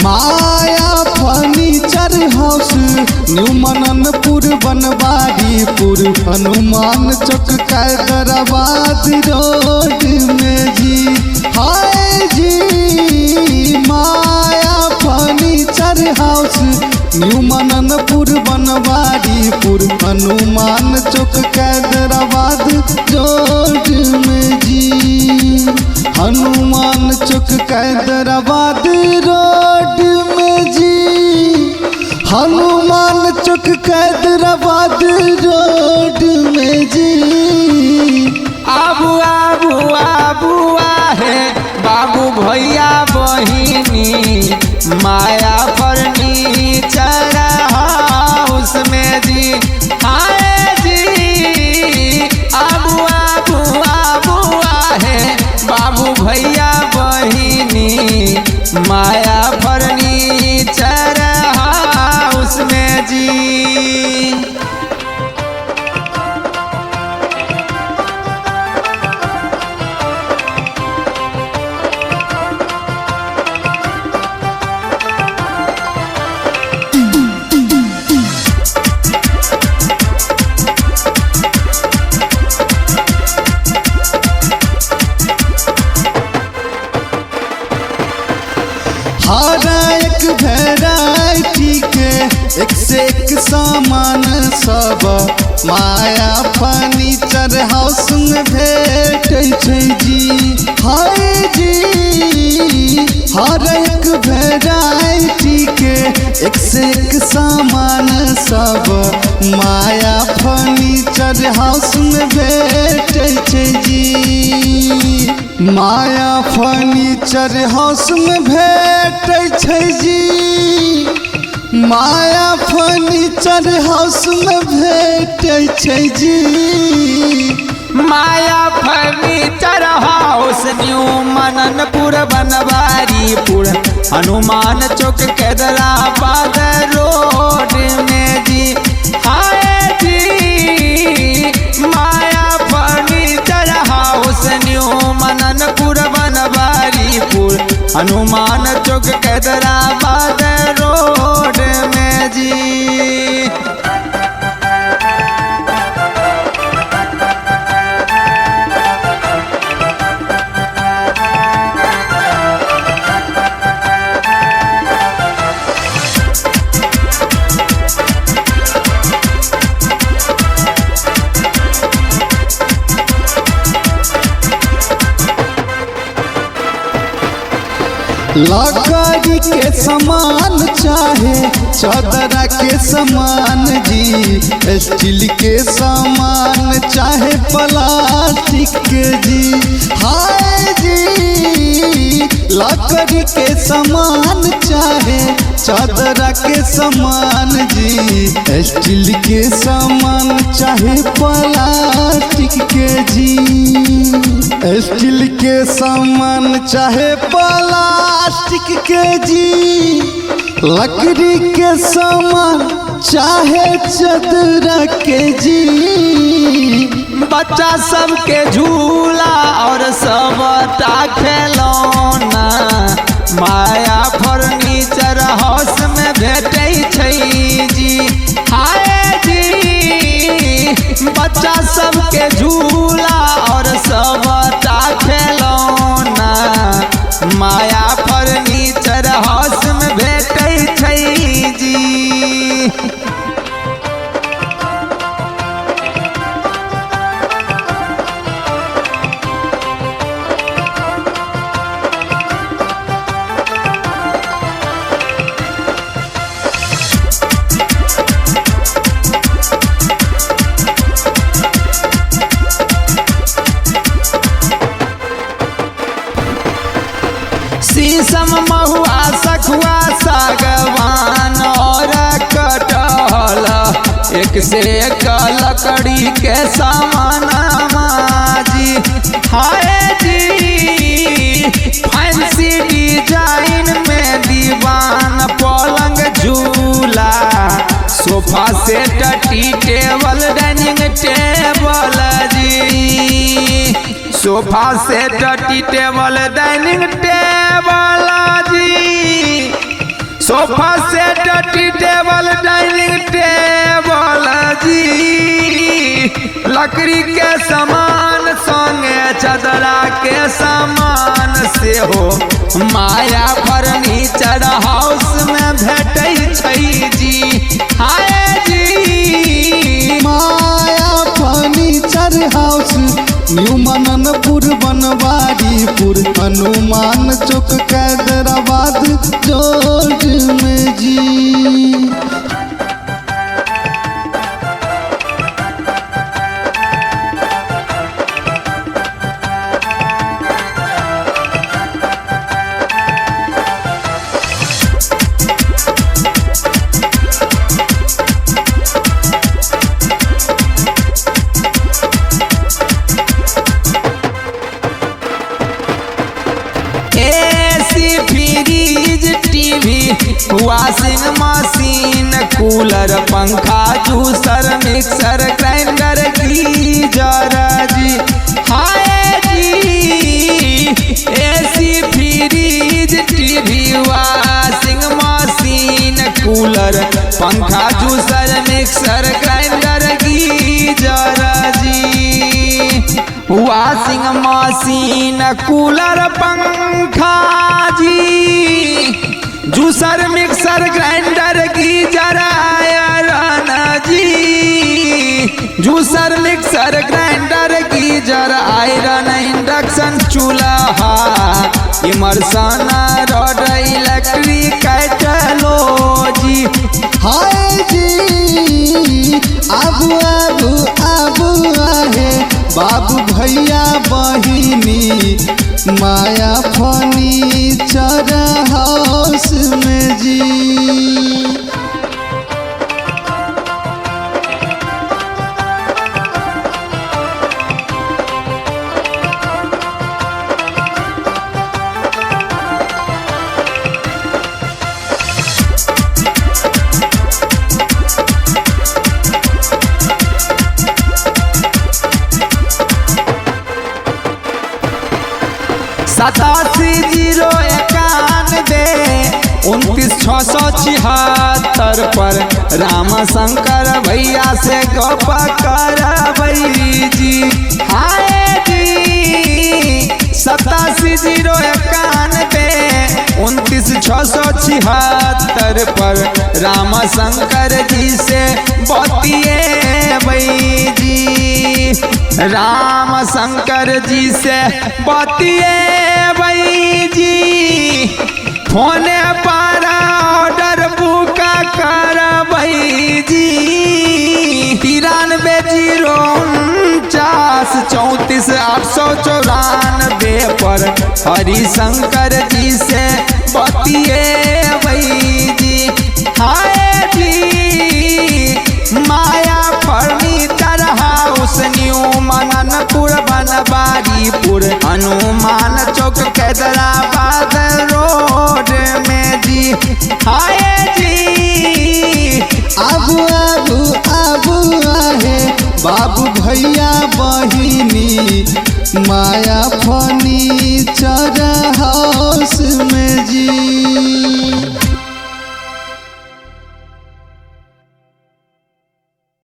Maya furniture house new Mananpur Banwaripur Hanuman Chowk Kaidarabad road में जी। हाय जी Maya furniture house new Mananpur Banwaripur Hanuman Chowk Kaidarabad road में जी। हनुमान चौक कैदराबाद road में जी। हनुमान चौक कैदराबाद road में जी। आबू आबू आबू आहे बाबू भैया बहिनी, माया फर्नीचर हाउस में जी। हाय जी आबू आबू आबू आहे बाबू भैया बहिनी, माया फर्नीचर हाउस में जी। हर एक वेराइटी के एक से एक सामान सब माया फर्नीचर हाउस में भेटै छै जी। हाय जी हर एक वेराइटी के एक से एक सामान सब माया फर्नीचर हाउस में भेटै छै जी। माया फर्नीचर हाउस में भेटै छै जी। माया फर्नीचर हाउस में भेटै छै जी। Maya furniture house new Mananpur Banwaripur Hanuman Chowk Kaidarabad road में जी। हाय जी Maya furniture house new Mananpur Banwaripur Hanuman Chowk Kaidarabad road में जी। लकड़ी के सामान चाहे चदरा के सामान जी, स्टील के सामान चाहे प्लास्टिक के जी। हाय जी लकड़ी के सामान चाहे चदरा के सामान जी, स्टील के सामान चाहे प्लास्टिक के जी। स्टील के सामान चाहे प्लास्टिक के जी, लकड़ी के सामान चाहे चदरा के जी। बच्चा सबके झूला और सबटा खिलौना माया फर्नीचर हाउस में भेटै छै जी। हाय जी बच्चा सबके झूला और सबटा खिलौना माया फर्नीचर हाउस में भेटै छै जी। शीशम महुआ सखुआ सागवान और कटहल, एक से एक लकड़ी के सामान जी। हाय जी फैंसी डिजाइन में दीवान पलंग झूला sofa set tea table dining table ji. Sofa set tea table dining table ji. Sofa set tea table dining table जी। लकड़ी के सामान संगे चदरा के सामान सेहो माया फर्नीचर हाउस में भेटै छै जी। हाय जी। Maya furniture house new Mananpur Banwaripur Hanuman Chowk Kaidrabad road में जी। AC fridge TV washing machine cooler पंखा जूसर मिक्सर ग्राइंडर गीजर जी। हाय जी। AC fridge TV washing machine cooler पंखा जूसर मिक्सर ग्राइंडर गीजर जी। Washing machine cooler पंखा जी, juicer mixer grinder geyser iron जी। Juicer mixer grinder geyser iron induction चूल्हा Emerson rod electric कैटलो जी। हाय जी। आबू आबू आबू आहे बाबू भैया बहिनी माया फर्नीचर हाउस में जी। 87 0 91 29 676 पर राम शंकर भैया से गप करबै जी। हाय जी। 87 0 91 29 676 पर राम शंकर जी से बतिएबै जी। राम शंकर जी से बतिएबै जी। फोने पर ऑर्डर बुक करबै जी। 93 0 49 34 894 पर हरिशंकर जी से बतिएबै जी। हाय जी। Maya furniture house new Mananpur Banwaripur Hanuman Chowk Kaidrabad road में जी। हाय जी। आबू आबू आबू आहे बाबू भैया बहिनी माया फर्नीचर हाउस में जी।